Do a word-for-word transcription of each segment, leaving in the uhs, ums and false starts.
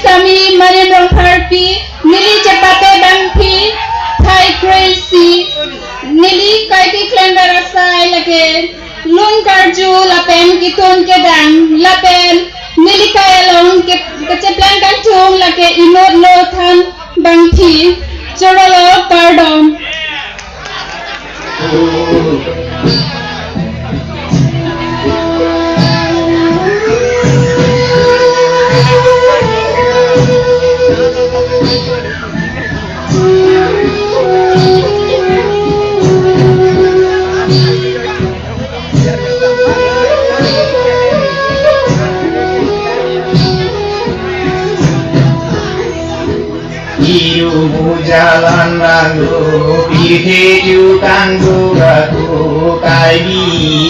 Sami Manin Rongpharpi, neli chepate bangphi phai kre-isi, neli kaike klemver asai lake lun karju lapen ketun kedang lapen neli kai along ke, kacheplang kangtung lake inut lo than bangphi. Chorolo, kardom. Iru bujalan ranglo, pirthe ju kangdu ratu, kai bi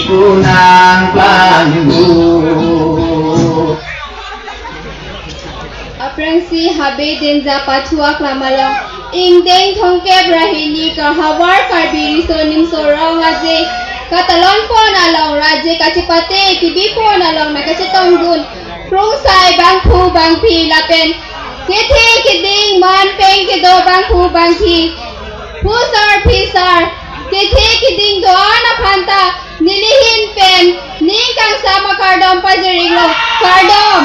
kunang plangdu. Aphrangsi Habe Denja Pathu aklam along ingdeng thomkep ra hini Kahavar Karbi Riso Nimso Rong Aje katalon pon along raje kachepate kebi pon along nangkachetongdun krungsai bangphu bangphi lapen kethe keding man peng kedo bangphu bangphi, phusar phisar, kethe keding do-an aphanta neli ahin pen ning kangsam akardom pajir-iklo, kardom.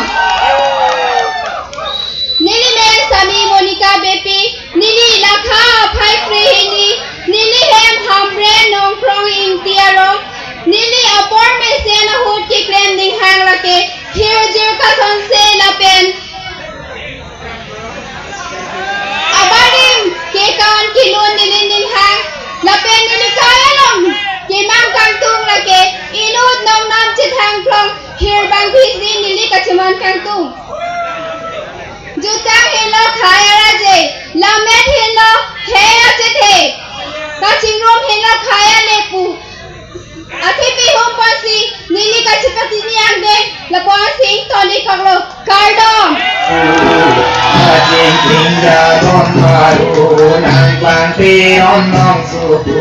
Neli men Sami Monica Beypi, neli lakha phai kre-hini, neli hem Hamren Nongkrong Ingti arong, neli apor mesen ahut keklem ninghang lake hirjir kasonse lapen abarim kekan kelun neli ninghang lapen neli kai along kemang kangtung lake inut nongnam chethang plong hirbang phisi neli kacheman kangtung. Jutang henlo khei araje, lammet henlo khei achethe, kachingrum henlo khei alepu. Athe pehum pasi neli kachepatini angdeng lapu-an si ington-ik koklo, kardom. Ajeng tingja don baru nang plang peron nong supu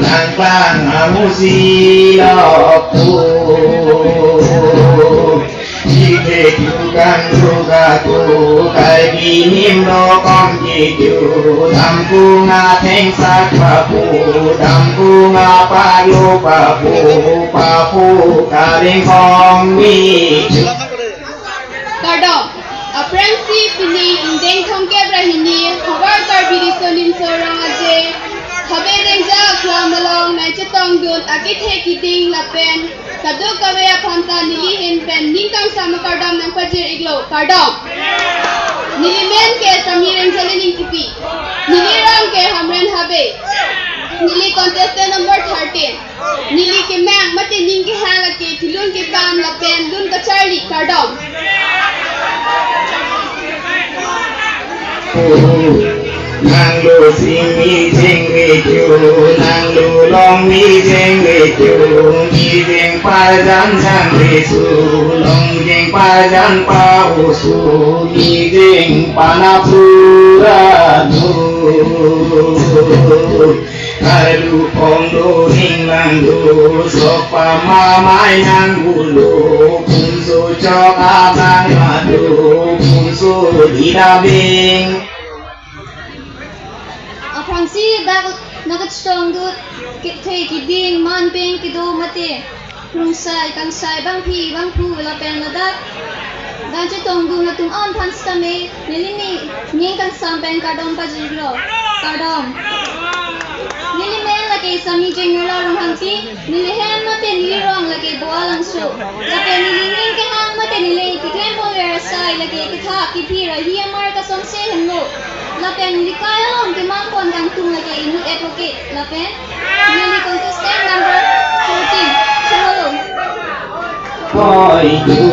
nang plang amusi lopu. Jithe tukang juga tu kai bi him rokom kiju, dampung atheng sak papu, dampung apaglo papu, papu karing kong mi. Kardom. Aphrangsi pini ingdeng thomkep ra hini Havar Karbi Riso Nimso Rong Aje Habe Denja aklam along nangchetongdun akethe keding lapen kadokave aphanta neli ahin pen ning kangsam akardom nangpajir-iklo, kardom. Neli men ke Sami Rengzalin Ingtipi. Neli rong ke Hamren Habe. Neli contestant number thirteen. Neli kemang mate ning kehang lake kelun kepam lapen lun kacharli, kardom. Nanglo sing mi jeng reju, nanglo long mi jeng reju, mi jeng parjan jang resu, long jeng parjan pausu, mi jeng panapura nu. Karlu pong do ning lang do, sok pamamai nang gulo, pungso chok abang mado, pungso di dabing. Aphrangsi dak nangkachetongdun kethe keding man peng kedo mate krungsai kangsai bangphi bangphu lapen ladak nangchetongdun atum an aphan sitame neli ning kangsam pen kardom pajir-iklo, kardom. Neli men lake Sami Jengerla Ronghangpi, neli hem mate neli rong lake Boalangso. Lapen neli ning kehang mate neli keklem pon ver asai lake ketha kephi ra hi amar kasonse henlo. Lapen neli kai along kemang pon kangtung lake inut advocate. Lapen neli contestant number fourteen. Chorolo. Hoi ju,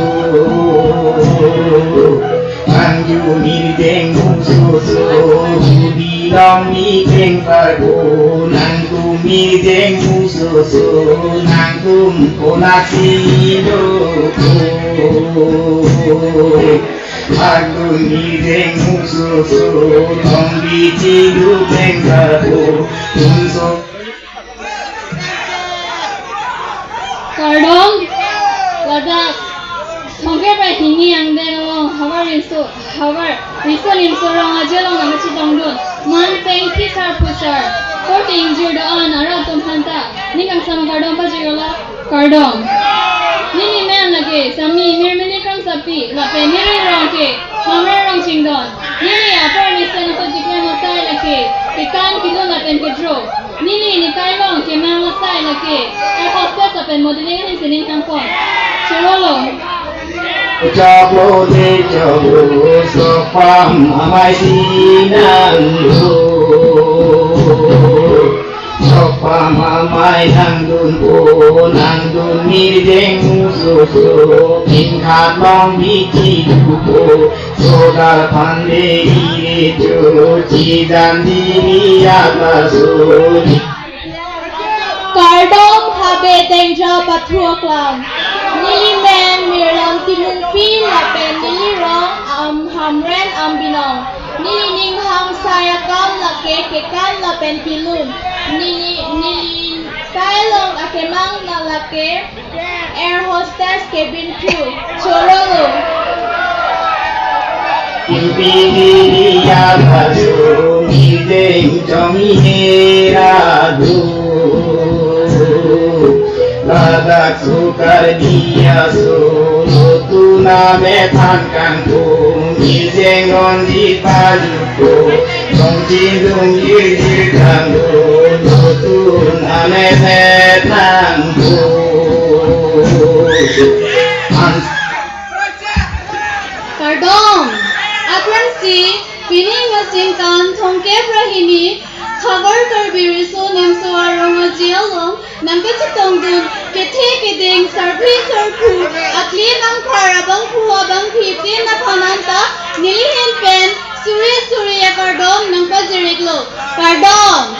anju mi jeng mususu, bilong mi jeng parbo, nangtum mi jeng mususu, nangtum konasi do. Aku mi jeng mususu, long bici du jeng satu, tumso. Kardom, ladak Thomkep ra hini angdeng along havar riso, havar riso nimso rong aje along nangkachetongdun man peng phisar phusar, korte ingjir do-an arat atum aphanta ning kangsam akardom pajirlo. Kardom. Neli men lake Sami Mirmili Kramsapi, lapen neli rong ke Hamren Rongchingdon. Neli apor mesen ahut keklem asai lake kekan, kelun lapen kedro. Neli nikai along kemang asai lake air hostess lapen modeling ahin sining hangpon. Chorolo. Chabo de chabo, sopam amai sinang lo. Sopam amai nangdun po, nangdun ni deng susu, tingkat long bici dupo, sodar pande ire cho, cidan diri atas. Kardom habe tengjap pathu aklam. Neli men Mirlam Timungpi lapen neli rong am Hamren Ambinong. Neli ning hang asai akam lake kekan lapen kelun. Neli, neli kai along akemang na lake air hostess, cabin crew. Chorolo. Impiri ya basu, mijeng chomi hera du. Ladak sukar dia su, tuna methan kangkung, mijeng non di pajuko. Song cindung gir gir kangkung, tuna methan kangkung. Kardom. Aphrangsi pini ingkoi singkan thomkep ra hini havar Karbi Riso Nimso Arong Aje along nangkachetongdun kethe keding, sarpi sarpo, akli nangpar abangphu abangphi tin aphan anta neli ahin pen suri suri akardom nangpajir-iklo. Kardom.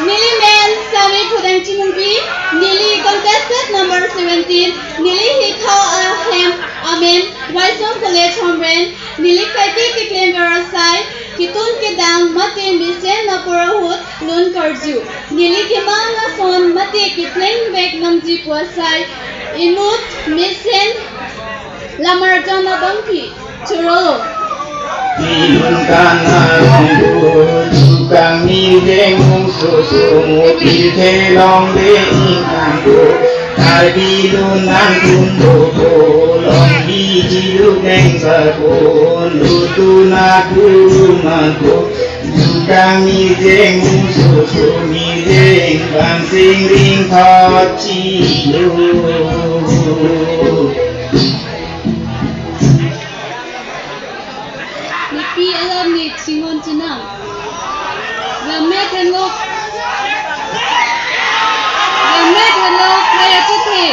Neli men Sami Phudang Chimungpi, neli contestant number seventeen, neli hithau ahem amen Waisong College Hamren, neli kaike keklemver asai ketun kedang mate mesen apor ahut lun karju. Neli kemang ason mate kepleng vek nangji pu asai inut mesen lamarjan abangphi. Choro. Bilun kan arong bu, tukang ni deng mung susu, mobil thelong de ingkang ko. Karbi lun nangtum bo ko, long biji luk deng sabon, lutu na guru mako. Tukang ni deng mung susu, ni deng bang sing ring thot chi lo. Nepi alam ne chinghon chenam. Lammet henlo. Lammet henlo khei achethe.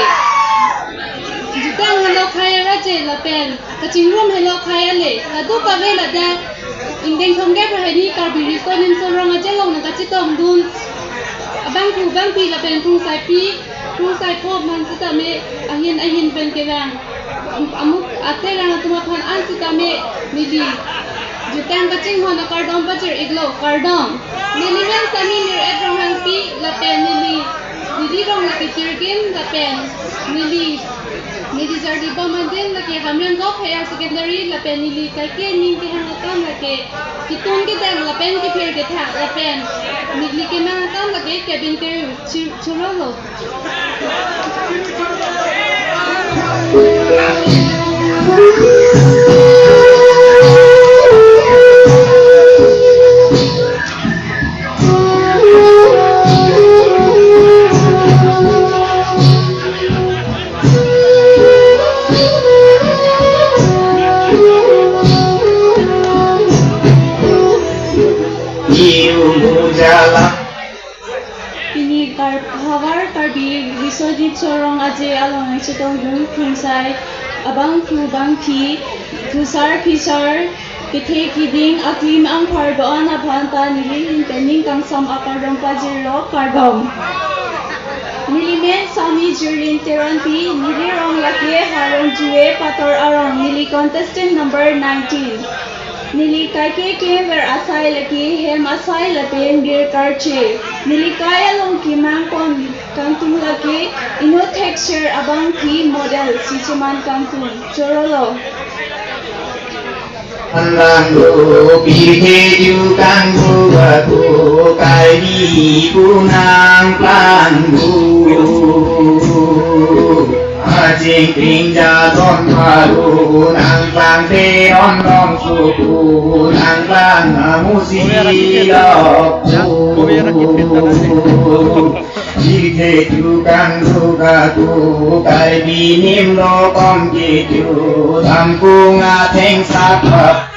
Jutang henlo khei araje lapen kachingrum henlo khei ale. Kadokave ladak ingdeng thomkep ra hini Karbi Riso Nimso Arong Aje along nangkachetongdun abangphu abangphi lapen krungsaipi, krungsai pho man sitame ahin ahin pen kevang. Am-, amuk aterang atum aphan an sitame neli jutang kachinghon akardom pajir-iklo, kardom. Neli men Sami Mir-et Ronghangpi lapen neli, neli rong lake Jirgin lapen neli, neli jardi bom adin lake Hamren Govt Higher Secondary lapen neli kaike ning kehang akam lake ketun kedang lapen kephir kethak lapen neli kemang akam lake cabin crew. Chu-, chorolo. Pini Kar-, havar Karbi Riso Nimso Arong Aje along nangchetongdun krungsai abangphu abangphi, phusar phisar, kethe keding, aklim angphar do-an aphanta neli ahin pen ning kangsam akardom pajirlo, kardom. Neli men Sami Jirlin Teronpi, neli rong lake Harong Juve Pator Arong, neli contestant number nineteen. Neli kaike klemver asai lake hem asai lapen bir karche. Neli kai along kemang pon Kangtung lake inut thekser abangpi model si cheman kangtung. Chorolo. Anlanglo pirthe ju kangbu aku kai di kunang plangbu. Aching ping ja don paru nang plang te on dong suku nang plang amusi lok. Pirthe ju kangbu aku kai di nim lo kom ke ju tam kung atheng sapa.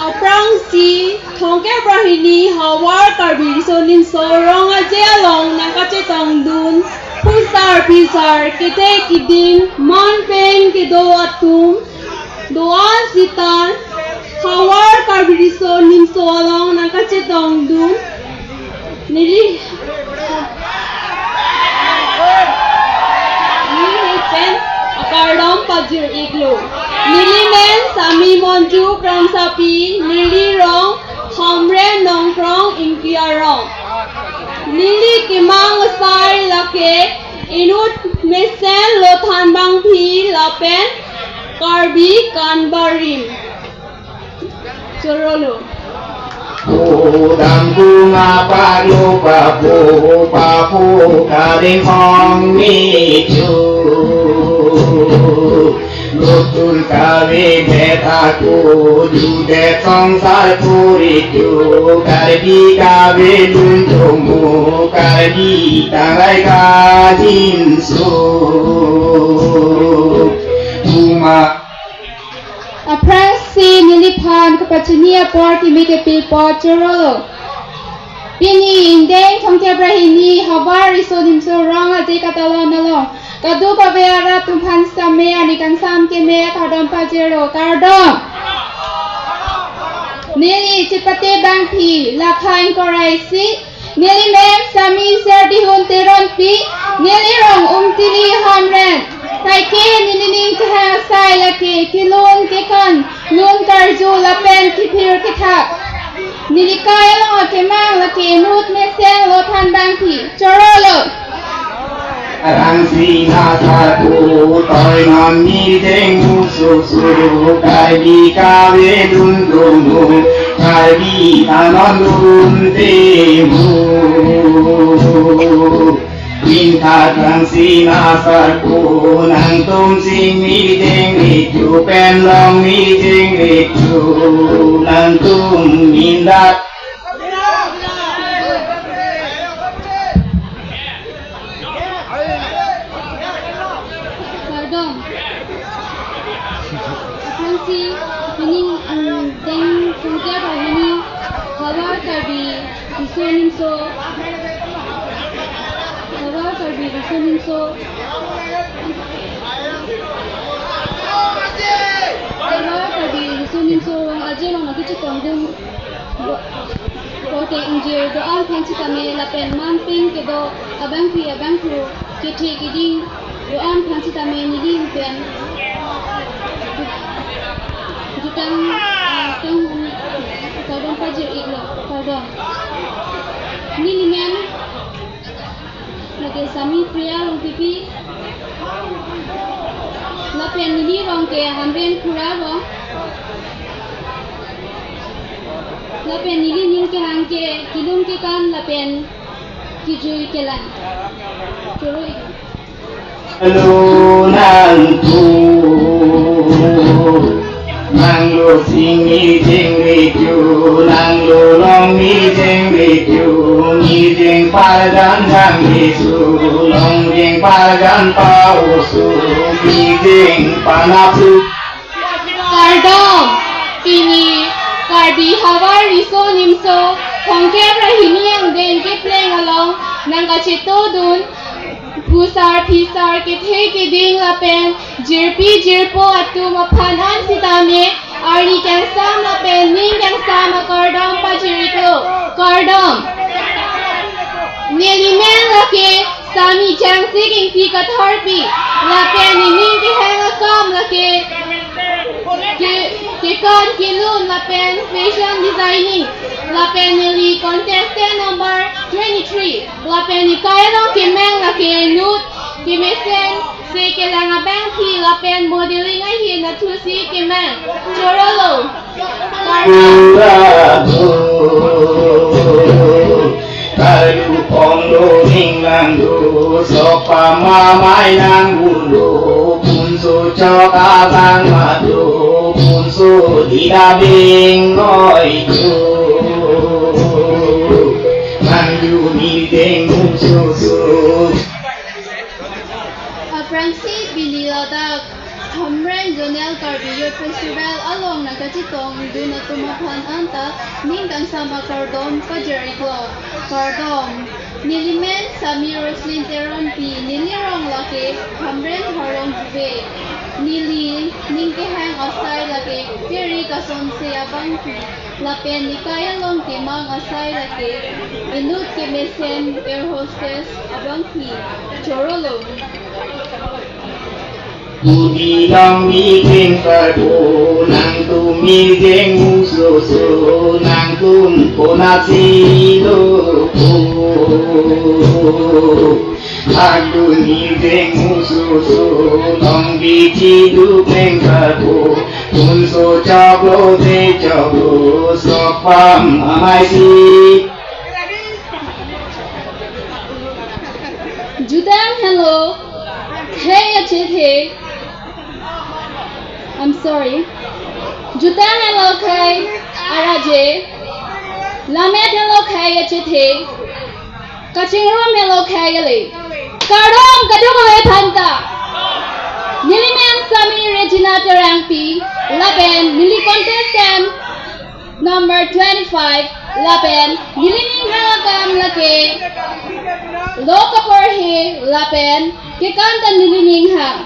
Aphrangsi thomkep ra hini havar Karbi Riso Nimso Rong Aje along nangkachetongdun phusar phisar kethe kiding man pen kedo atum do-an sita havar Karbi Riso Nimso along nangkachetongdun. Neli, neli pen akardom pajir-iklo. Neli men Sami Monju Kramsapi, neli rong Hamren Nongkrong Ingti arong. Neli kemang asai lake inut mesen lo thanbangpi lapen Karbi kanbarim. Chorolo. Udam kunga paglo papu papu karing hong michu. Lutun kave betaku jude songsar puritu. Karbi kave lun tumu karbi tangrai kajinsu. Tuma. Aphrangsi neliphan kapachini apor kimi kepil apot chorolo. Pini ingdeng thomkep ra hini havar Riso Nimso Rong Aje katalon along kadokave arat atum aphan sitame arni kangsam keme akardom pajirlo, kardom. Neli chepate bangpi lakha ingkoi ra isi. Neli men Sami Serdihun Teronpi, neli rong Umtili Hamren. Kaike neli ning kehang asai lake kelun kekan, lun karju lapen kephir kethak. Neli kai along akemang lake inut mesen lo thanbangpi. Chorolo. Rang sina satu toi non mi jeng mususu kai di kave dun dunu kai di tanon dun temu. Pinta rang sina satu nangtum sing mi jeng ritu pen long mi jeng ritu nangtum mindat. Kardom. Aphrangsi pini, um, ingdeng thomkep ra hini havar Karbi Riso Nimso, havar Karbi Riso Nimso, havar Karbi Riso Nimso Rong Aje along nangkachetongdun. Korte ingjir do-an aphan sitame lapen man pen kedo abangpi abangphu kethe kiding do-an aphan sitame neli pen jutang, ah, tang kardom pajir-iklo, kardom. Neli men lake Sami Priya Rongpipi. Lapen neli rong ke Hamren Khura rong. Lapen neli ning kehang ke kelun kekan lapen kejui kelang. Choro-ik. Lo nangtum. Nanglo sing mi jeng ritu, nanglo long mi jeng ritu, mi jeng pargan jang ritu, long jeng pargan pausu, mi jeng panapu. Kardom, pini Karbi havar Riso Nimso thomkep ra hini angdeng kepleng along nangkachetongdun phusar phisar kethe kiding lapen jirpi jirpo atum aphan an sitame arni kangsam lapen ning kangsam akardom pajir-iklo, kardom. Neli men lake Sami Jangsik Ingti Kathorpi, lapen nening kehang akam lake ke, kekan kelun lapen fashion designing. Lapen neli contestant number twenty-three. Lapen nikai along kemang lake inut kemesen, se kelang abangpi lapen modeling ahin athusi kemang. Chorolo. Kardom. Ura do, kalu pon do, ning lang do, sokpam amei nang un do, punso chok abang ma do, punso dida bing noi do. Nang ju ni deng musoso. Aphrangsi pini ladak Hamren Zonal Karbi Youth Festival along nangkachetongdun atum aphan anta ning kangsam akardom pajir-iklo. Kardom. Nelimen Sami Roslyn Teronpi, neli rong lake Hamren Harlongjuve. Neli ning kehang asai lake keri kasonse abangpi lapen nikai along kemang asai lake inut kemesen, air hostess abangpi. Chorolo. Pudi long bi keng parpo, nangtum mi jeng musoso, nangtum konatsi lo po. Hadu ni jeng musoso, long bi chidu keng parpo, punso choklo te choklo, sokpam amei si. Jutang helo, khei achethe. I'm sorry. Jutang helo khei araje. Lammet helo khei achethe. Kachingrum helo khei ale. Kardom kadokave aphanta. Nelimen Sami Regina Terangpi, lapen neli contestant number twenty-five, lapen neli ning hang akam lake lo kaporhe lapen kekan ta neli ning hang.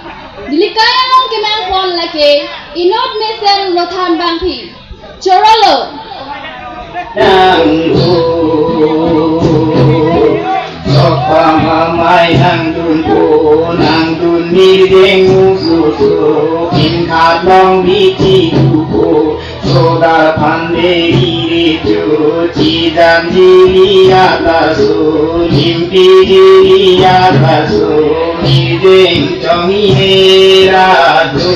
Neli kai along kemang pon lake inut mesen lothan bangpi. Chorolo. Nang do, sokpam amei nangdunpo, nangdun mi jeng musoso, kim khat long bi chidupo. Soda phan de ire cho, chijan jiri ataso, limpi jiri ataso, mi jeng chong ire ra do.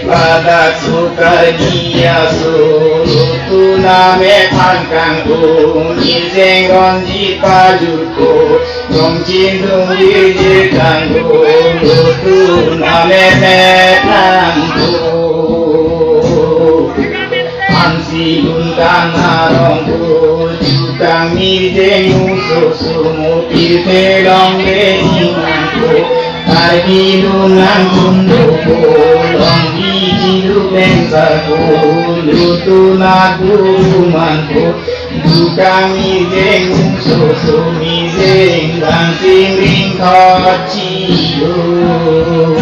Ladak Sukarni aso, tu name phan kangtung, mi jeng ronji pajutpo. Tong chindung ri je tang do, tu name me tang do. Phansi lun tang arong do, jutang mi jeng musoso, mo pirthe long de inang do. Karbi lun nang kun do ko, long bi chidu peng sa ko, lu tu na ku man ko. Dukang mi jeng musoso, mi jeng bang sing ring thot chi lo.